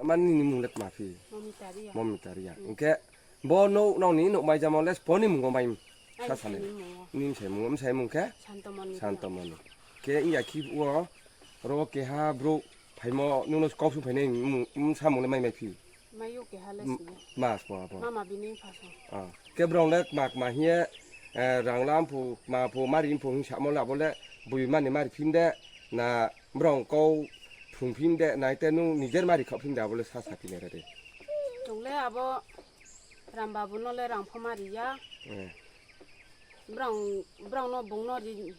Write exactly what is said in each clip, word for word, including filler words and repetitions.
Mani ni mung le tma phi? Momita Reang. Momita Reang. Hing khe bo nouh nrao ni nouh mai jamo le sbo ni mung wo mai? Ai, sa sa ni. Bsai ni mung wo. Ni bsai mung, bsai mung khe? Santomoni. Santomoni. Khe iya khe wo, ro keha brouh phaimo, nung no kau sung phainai mung, bsa mung le mai mai phi? Mai ou keha le sini. Ma sbo abo? Mama Binoy pha song. Ah. Khe brao le kma kma hing ye, eh, rang la phu, kma phu, mari phu hing samo le abo le bui mani mari phi de, na brao kau phrung phi de, na te nung nijer mari khaoh phi de abo le sa sa phi nai ra de. Chung le abo Ram Babu no le rang pho mari ya. Eh. Brao, brao no bung no ri,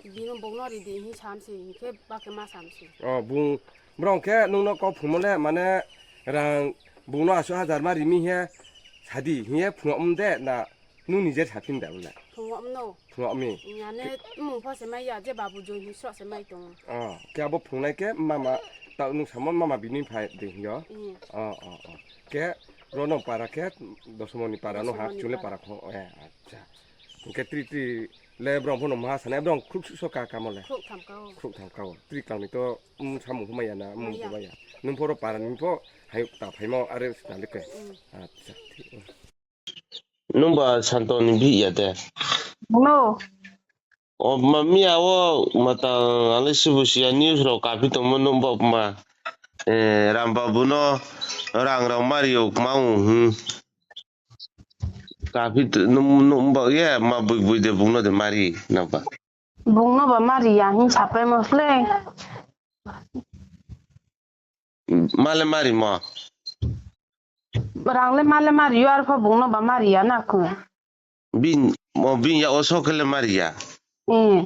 bini bung no ri di hing sam se, hing khe ba khe ma sam se. Oh, bung, brao khe nung no kau phrungmo le, mane rang bung no asuh hajar mari mi he, sa di hing ye phrung yagmo de na, nung nijer sa phi de abo le? Phrung yagmo no. Phrung yag mi? Iya ne mung pho se mai ya, je Babu Joi hing sroh se mai tong. Oh, khe abo phrungnai khe mama, taoh nung samo mama Binoy pha de hing yo? Iya. Oh, oh, oh. Khe ro no para khe, Dosomoni para no ha, Dosomoni chule para. Para kho, eh, acha. Hing khe tri tri le brao pho no maha sanai, brao khrouh suh so ka kamo le? Khrouh tham ka ou. Khrouh tham ka ou. Tri kang ni to, mm, samung pho mai ya na, mm, mai ya. Mai ya. Nung pho ro para ni pho, hai ta phaimo, are sna le khe. Mm. Acha, thik. Nung ba Santo ni bihih ya de? No. O ma miya wo ma tang ang le sibu si ya news rao kaphi tongmo nung ba ma, eh, Ram Babu no rang rao mari ou kma ou, hmm. Kaphi t-, nung, nung ba ye ma bui bui de bung no de mari na ba? Bung no ba mari ya hing sapai mo slei. Ma le mari mo? Rang le ma le mari yo, arpho bung no ba mari ya na kho. Bin, mo bin ya o so khe le mari ya. Hmm.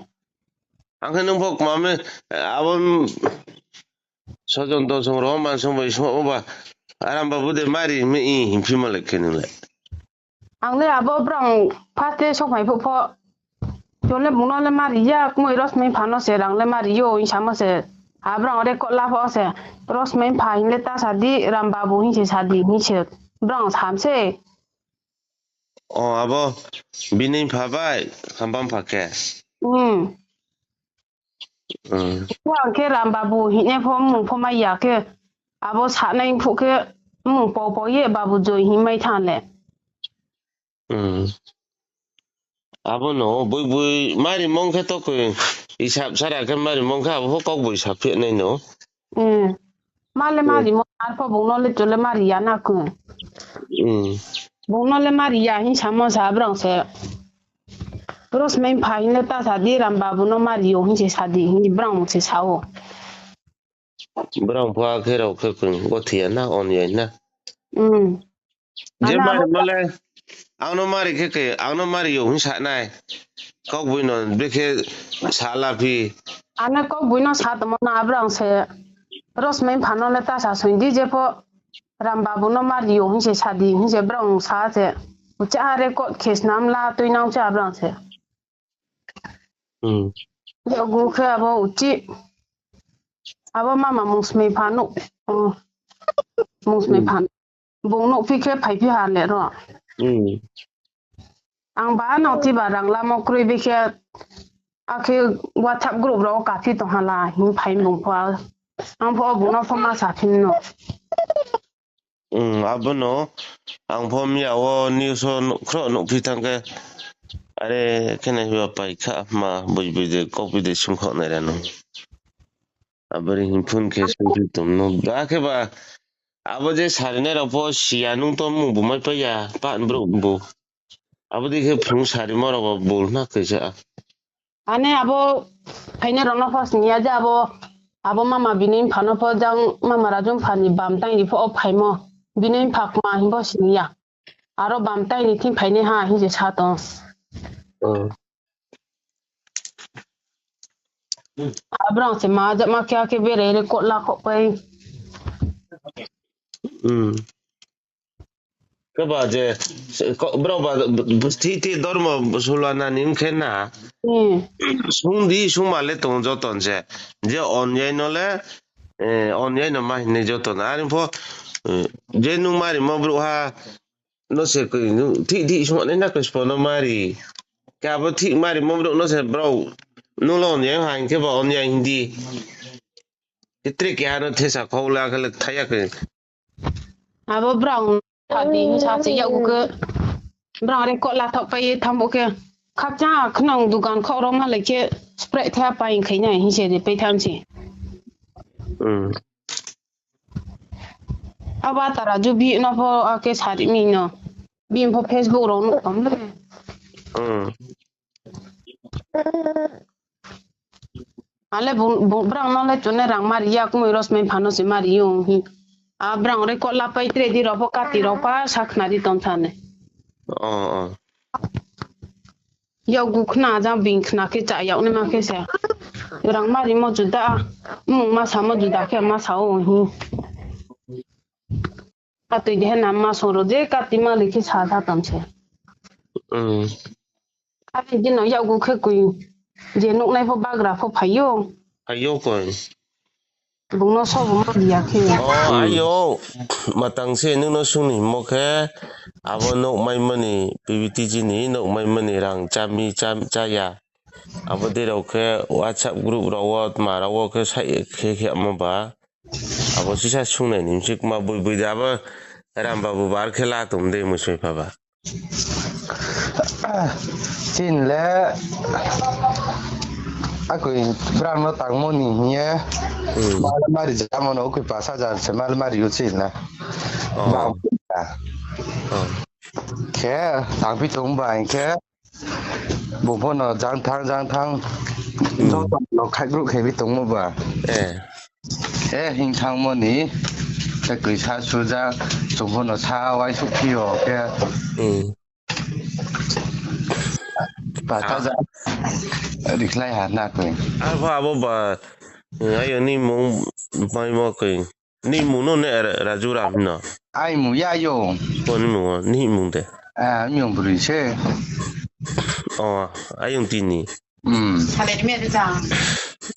Ang khe nung pho kma me, abo, sojon dosong rao man song bai song ba, Ram Babu de mari mi i hing phi mo le khe nung le. Ang le abo brao first day sokphai phuh pho. Chung le bung no le mari ya, kmoi Rosmai pha no se rang le mari yo, hing samo se. A brao record la pho se. Rosmai pha hing le ta sa di, Ram Babu hing se sa di, hing se. Brao sam se. O, abo Binoy pha bai, Hambam pha khe. Hmm. Hmm. Pho ang khe Ram Babu hing ye pho mung pho mai ya khe. Abo sanai phuh khe mung pau pau ye Babu Joi hing mai thanng le. Hmm. Abo no, bui bui mari mong khe to koi, isap sara khe mari mong khe abo pho kau bui sa phi nai no. Hmm. Ma le mari mo, arpho bung no le chung le mari ya na kho. Hmm. Bung no le mari ya hing samo sa brao se. Rosmai pha hing le ta sa di, Ram Babu no mari yo hing se sa di, hing brao se sa ou. Brao pha khe rao khe koi gothi ya na, on ya na. Hmm. Je mari mo le, ang no mari khe khe, ang no mari yo hing sa nai. Kau bui no brekhe sa la phi. Ano kau bui no sa tongmo na brao se. Rosmai pha no le ta sa soing di je pho. Ram Babu no mari yo hing se sa di, hing se brao sa se. Ucha ha record khe snam la tuinang cha brao se. Hmm. Yagu khe abo uchi. Abo mama Mungsmai pha no. Oh. Mungsmai pha no. Bung no phi khe phai phi ha le ro. Hmm. Ang ba no ti ba rang lamo kroi bi khe akhe WhatsApp group rao kaphi tong ha la hing phai bung pho. Ang pho bung no pho ma sa phi no. Hmm, abo no, ang pho miya wo news wo nuh-, khro nuhphi thanng khe, are khe nai ba pai kha ma bui bui de, kau bui de sung kho nai ra no. Abo ri hing phone khe sung phi tong no. Ba khe ba, abo je sari nai rao pho siya nung to mung bu mai pai ya, pa brouh bu. Abo dei khe phrung sarimo rao bo bul na khe sa. Ane abo phainai rao no pho sini ya je abo, abo mama bini mpha no pho jang mama Rajung pha ni bam tai ni pho o phaimo. Bini mpha kma hing pho sini ya. Aro bam tai ni thing phainai ha hing se sa tong. Oh. Abrang se ma jama khe akhe bere re kot la kho pai. Hmm. Khe ba je, se, ko-, brao ba, thi, thi dormo sulana ni khe na. Hmm. Sung di, sung ma le tong joto se. Je onyai no le, eh, onyai no ma hinai joto na. Are pho, eh, je nung marimo brouhha, no se koi, nung thi, thi sung nai na koi spo no mari. Khe abo thi marimo brouh no se brao, nung le onyai ha hing khe ba onyai hing di. Khe tre keha no thesa khou le, akhe le thaya khe. Abo brang sa di hing sa se yag khe. Brang record la thaoh pai ye thanng bo khe. Khakchang khnang dugan khaoh ro ma lai khe spray tha pai khainai hing se de pai thanng se. Hmm. Abo tara ju bi no pho ake sari mi no. Bi pho Facebook rao nuh kam le. Hmm. Ale bu, bu, brang no le chune rang mari ya, kmoi Rosmai pha no se mari yo hi. A brang record la pai tre di rao pho kati rao pa sa khna di tong sa ne. Oh, oh. Yag gu khna jang bing khna khe cha yag nai ma khe se. Rang mari mo juda, mung ma sa mo juda khe ma sa o hi. Katui de na ma song ro je kati ma le khe sa tha tam se. Hmm. Kati di no yag gu khe koi. Je nuhnai pho bagra pho phai yo. Phai yo koi. Bung no so bung no ri ya khe. Oh, hmm. Ayo, matang se nung no sung ni mo khe, abo nouh mai mani, P V T G ni nouh mai mani rang chami, cham, chaya. Abo dei rao khe WhatsApp group rao wo, tma rao wo khe sai khe khe mo ba. Abo sisa sungnai ni msi kma boi boi de abo Ram Babu bar khe la tong de mui soi pha ba. Chin le akoi brang no tangmo ni hing ye. Hmm. Mal mari jamo no akoi pas hajar se mal mari yo chin le. Oh. Bang ya. Oh. Khe tangpi tong ba hing khe. Bung pho no jang thang, jang thang. Hmm. Joto no khaihgruh khe bi tongmo ba. Eh. Eh, hing thangmo ni. Khe koi sa suja, chung pho no sa wai suh phi yo khe. Hmm. Pata ah. Ja. Rikhlai ha na koi. Arpho abo ba, hmm, ayo ni mung maimo koi. Ni mung no ne Ra-, Raju Ram hino? Ai mung ya yo. Bo ni mung o, ni mung de? Ah, ni mung broi se. O, ayong tini. Hmm. Salai mi ada jang.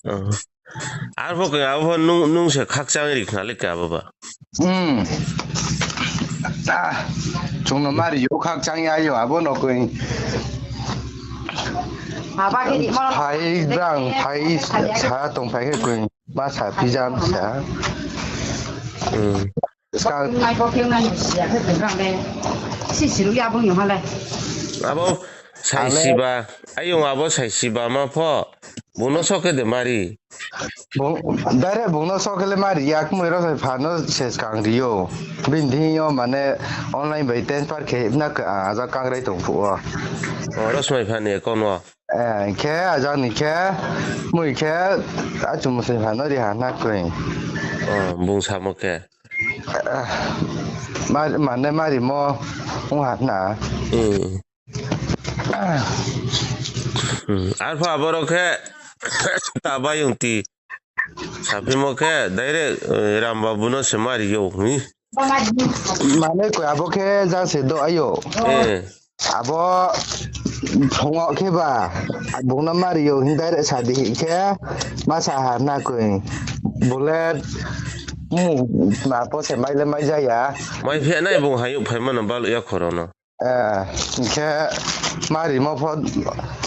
O. Arpho khe abo pho nung, nung se khakchang ri khna le khe abo ba. Hmm. Ah, chung no mari yo khakchang ya yo, abo no koi. Aba khe di mo. Phai brang, phai sa tong phai khe koi. Ma sa phi jam sa. Hmm. Ska- Mai pho khe nai si ya khe tong rang le. Si si ru ya bung yong ha le. Abo sai si ba, ayong abo sai si ba ma pho. Bung no so khe de mari. Bung, direct bung no so khe le mari ya, kmoi Rosmai pha no se skang ri yo. Bini thing yo mane online bai transfer khe na khe, ah, aja kangrai tong phuh o. O, Rosmai pha ni account o. Eh, khe ajang ni khe, mui khe, achu musai pha no ri ha na koi. O, bung samo khe. Eh, ma-, mane mari mo, ong ha na. Hmm. Hmm. Arpho aboro khe, ta bayong ti. Saphimo khe direct, eh, Ram Babu no se mari yo, hmm? Mane koi abo khe jang se do ayo. Eh. Abo phungo khe ba, bung no mari yo hing direct sa di hing khe, ma sa ha na koi. Bung le, hmm, ma pho se mai le mai jaya. Mai phe nai bung hayuk phaimo no baluh ya khoro no. Eh, hing khe mari mo pho,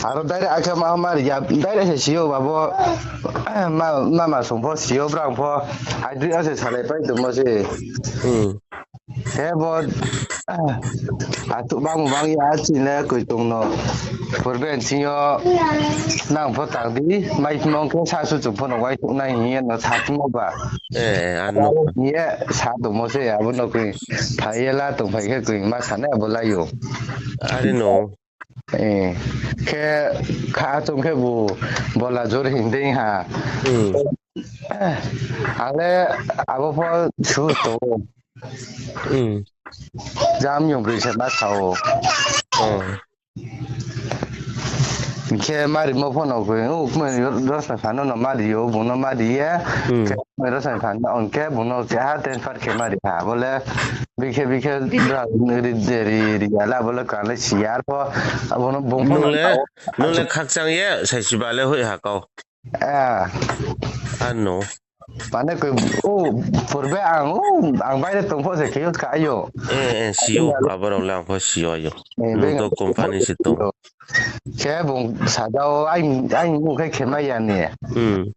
aro direct akhe ma mari ya, direct se si yo, abo, ma, ma, ma song pho si yo, brang pho, hydri ase salai pai tongmo se. Hmm. He bo, atu bang bang ya, chini le koi tong no, purbe sing yo, nang pho tang di, mai mong khe sa su chung pho no wai tuk nai hing ye no sa tongmo ba. Eh, ano. Ye sa tongmo se, abo no koi phai ye la tong phai khe koi ma sa nai abo la yo. Are no. Eh, khe kha chung khe bu bola jor hing dei ha. Hmm. Ale abo pho su to. Hmm. Jam yong broi se ma sa o. Oh. Hing khe mari mo pho no koi, o, kmai Rosmai pha no no mari yo, bung no mari ye, hmm, khe kmai Rosmai pha no, hing khe bung no keha transfer khe mari ha, bo le bikhe, bikhe, bra, ri, ri, ri, ri, ya la, bo le kang le si ya, arpho, abo no bung pho no nung le, nung le khakchang ye, sai si ba le hoih ha kau. Eh. Ano. Mane koi, o, purbe ang, o, ang baire tong pho se khe yo ka ayo. Eh, eh, si yo, abo rao le ang pho si yo ayo. Eh, nung to company se tong. Khe bung sa jao, ai, ai mung khe khe mai ya ni. Hmm.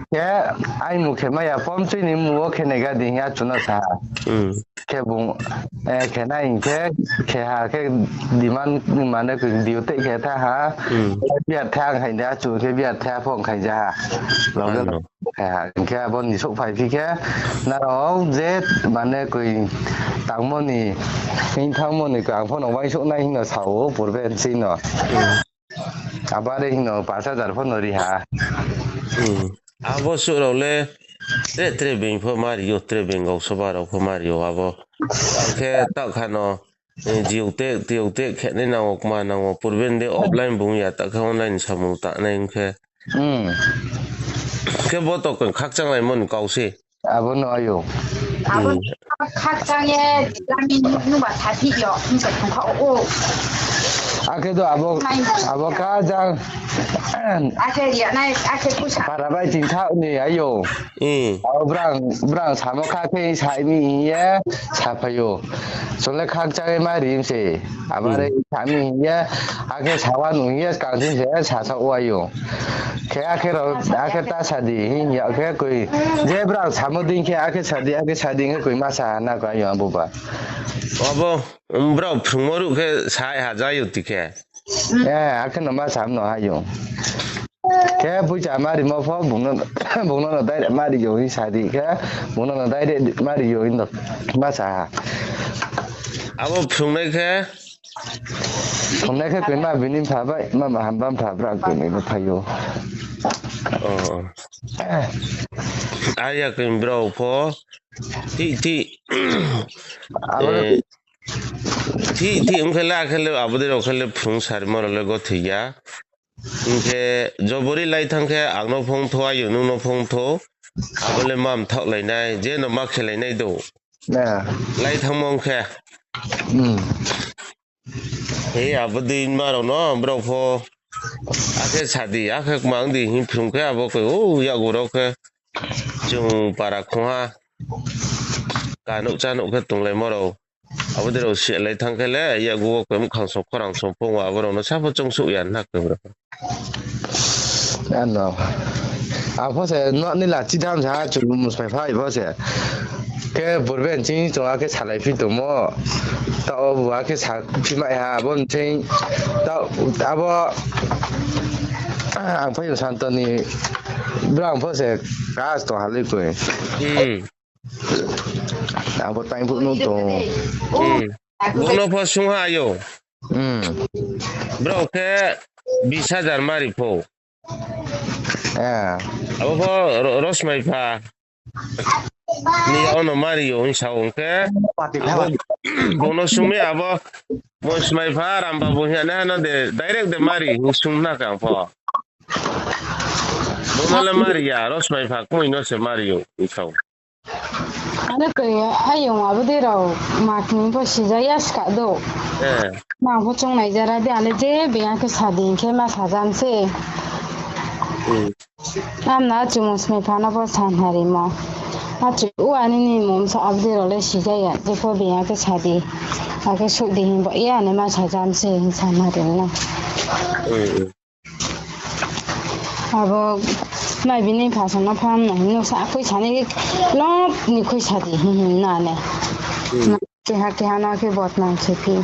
Khe ai mung khe mai ya, pom chui ni mung wo khe nai ga di ya chuno sa. Hmm. Khe bung, eh, khe nai hing khe, khe ha khe demand mane koi diu tei khe tha ha. Hmm. Khe biar tha ang khai de achu khe biar tha pho ang khai ja ha. Log de Ano. Log khe ha. Hing khe abo ni souhphai phi khe, nrao je mane koi tangmo ni, hing thangmo ni koi ang pho no uaingsouh nai hing no sa ou, purbe nching no. Hmm. Abo are hing no paanch hajar pho no ri ha. Hmm. Abo suh rao le tre tre being pho ma ri ou, tre being gau soba rao pho ma ri ou abo. Taoh khe taoh kha no, eh, jiu te, tiau te khe nai nang ou, kma nang ou, purbe de offline bung ya, taoh khe online samung ta nai hing khe. Hmm. Khe bo to koi khakchanglaimo ni kau se. Abo no ayo. Abo Hmm. Khakchang ye, jami nuba sathi yo, hing se thong kha o. Akhe do abo, Nai. Abo kha jang. Akhe ri ya nai, akhe pusa. Para bai tin tha ni ayo. Hmm. Abo brang, brang samo kha khe sai mi hing ye, sa phai ou. Chung le khakchang ye ma ri se. Abo Hmm. re sa mi hing ye, akhe sawa nung hing ye, kang sin se, sa sa uai ou. Khe akhe rao, akhe ta sa di, hing ya khe koi, je brao samo dei khe, akhe sa di, akhe sa di, hing khe koi ma sa ha na koi ayo abo ba. Abo, um, brao phrungmo ruh khe sa ha ja ou ti khe. Eh, akhe no ma sa no ha ou. Khe poicha ma rimo pho, bung no, bung no no direct ma ri ou hing sa di khe, bung no no direct ma ri ou hing no ma sa ha. Abo phrungnai khe? Phrungnai khe koi ma bini mpha bai, ma ma hamba mpha brao koi ni no phai ou. Oh. Aya koi brao pho, ti, ti. Abo Eh, ti, ti, ong khe le, akhe le, abo dei rao khe le phrung sarimo rao le gothoi ya. Hing khe jobori lai thanng khe ang no phone thou, ayo nung no phone thou. Abo le ma mthaohlai nai, je no ma khelai nai do. Na. Lai thanngmo ong khe. Hmm. He, abo dei ma rao no, brao pho. Akhe sa di, akhe kma ong di, hing phrung khe abo koi, o, yakgu rao khe. Chung para khongha. Kanouh chanouh khe tonglaimo rao. Abo dei rao sihlai thanng khe le, yakgu wo koi mkhang song khorang song phung wo abo rao no sa pho choungsouh ya na koi brao. Ano. Apho se no ni lachi dam sa chung musmai phai pho se. Khe purbe nching chung akhe salai phi tongmo. Taoh o bu akhe sa phi mai ha abo nching. Taoh abo ang phai Santoni brao pho se kas tong ha le koi. Hmm. Abo taing phuh no tong. Hmm. Bo no pho sung ha yo. Hmm. Brao khe bis hajar ma ri pho. Eh. Abo pho ro-, rosmai pha. Ni yag no ma ri yo hing sa ong khe. Abo, bo no sung mi abo, bo smai pha, ramba bo hing ya nai ha no de, direct de ma ri hing sung na khe ang pho. Bo no le ma ri ya, rosmai pha, kmoi no se ma ri yo hing sa ong. Ano koi, ayong abo dei rao, ma khe pho sija ya ska do. Eh. Nang pho chung nai jara de, ale je being khe sa di hing khe ma sa jam se. Hmm. Amna achu musmai pha no pho sa na rimo. Achu u ani ni mom sa abo dei rao le sija ya, je pho being khe sa di. Akhe souh di hing bo, ya ni ma sa jam se hing sa na rimo. Hmm, hmm. Abo mai bini pha sa no pha no hing no sa khui sa ni lo ni khui sa di hing hing na ne. Hmm. Keha keha no khe botnam se phi.